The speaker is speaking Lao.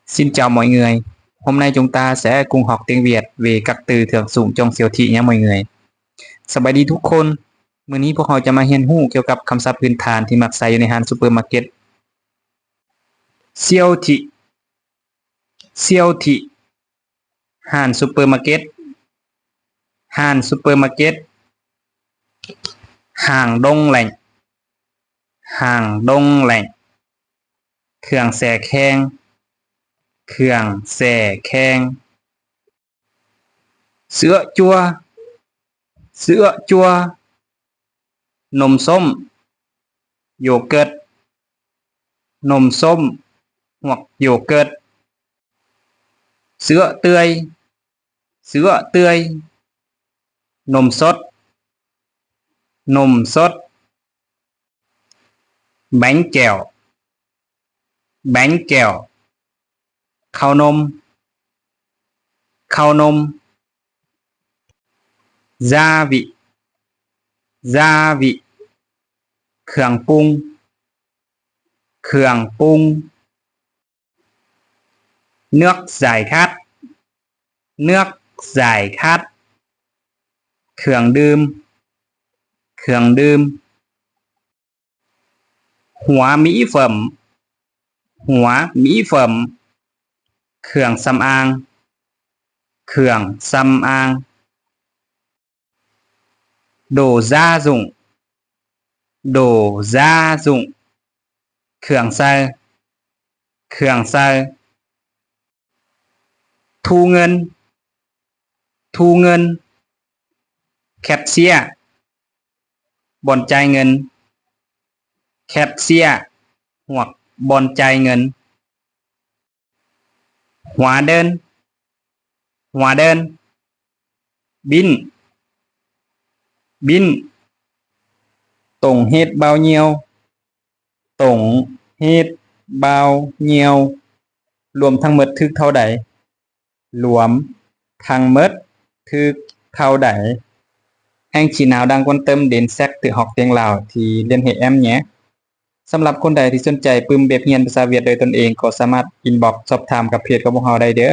Xin chào mọi người, hôm nay chúng ta sẽ cùng học tiếng Việt về các từ thường dùng trong siêu thị nhé mọi người. ສະບາຍດີທຸກຄົນ, ມື້ນີ້ພວກເຮົາຈະມາຮຽນຮູ້ກ່ຽວກັບຄຳສັບພື້ນຖານທີ່ມັກໃຊ້ຢູ່ໃນຮ້ານຊຸບເປີມາເກັດ. ຊຽວທິ ຊຽວທິ ຮ້ານຊຸບເປີມາເກັດ, ຮ້ານຊຸບເປີມາເກັດ. ຫ້າງດົງແຫຼງ, ຫ້າງດົງແຫຼງ. ເຄື່ອງແຊ່ແຂງ, ເຄື່ອງແຊ່ແຂງ. ເສື້ອຈົວ, ເສື້ອຈົວ. ນົມສົ້ມ, ໂຢເກີດ, ນົມສົ້ມ, ຫວກໂຢເກີດ. ເສື້ອເປື່ອຍ, ເສື້ອເປື່ອຍ. ນົມສົດ, ນົມສົດ. ແບງແກ້ວ, ແບງແກ້ວ. ເຂົ້າໜົມ, ເຂົ້າໜົມ. ຢາວິ, ຢາວິ. ເຄື່ອງປຸງ, ເຄື່ອງປຸງ. ເນືອກຢາຍຄັດ, ເນືອກຢາຍຄັດ. ເຄື່ອງດື່ມ, ເຄື່ອງດື່ມ. ຫົວໝີເຝີມ, ຫົວໝີເຝີມ. ເຄື່ອງສຳອາງ, ເຄື່ອງສຳອາງ. ໂດຢາຈຸງ, ໂດຢາຈຸງ. ເຄື່ອງໃສ່, ເຄື່ອງໃສ່. ຖູເງິນ, ຖູເງິນ. ແຄຊເຊຍ, ບ່ອນຈ່າຍເງິນ. ແຄຊເຊຍ, ຫວກບ່ອນຈ່າຍເງິນ. ຫົວເດີນ, ຫົວເດີນ. ບິ້ນ, ບິ້ນ. ຕົງເຮັດບ່າວຍ່ຽວ, ຕົງເຮັດບ່າວຍ່ຽວ. ລວມທັງໝົດຖືກເທົ່າໃດ? ລວມທັງໝົດຖືກເທົ່າໃດ? ແຮງຊີ້ນາວດັງກວນເຕີມເດັ່ນແຊກ ເພື່ອຮອກຕຽງລາວ ທີ່ລຽນເຮແອມແຍ. ສຳລັບຄົນໃດທີ່ສົນໃຈປຶ້ມແບບຮຽນພາສາຫວຽດໂດຍຕົນເອງ ກໍສາມາດອິນບັອກສອບຖາມກັບເພຈຂອງພວກເຮົາໄດ້ເດີ້.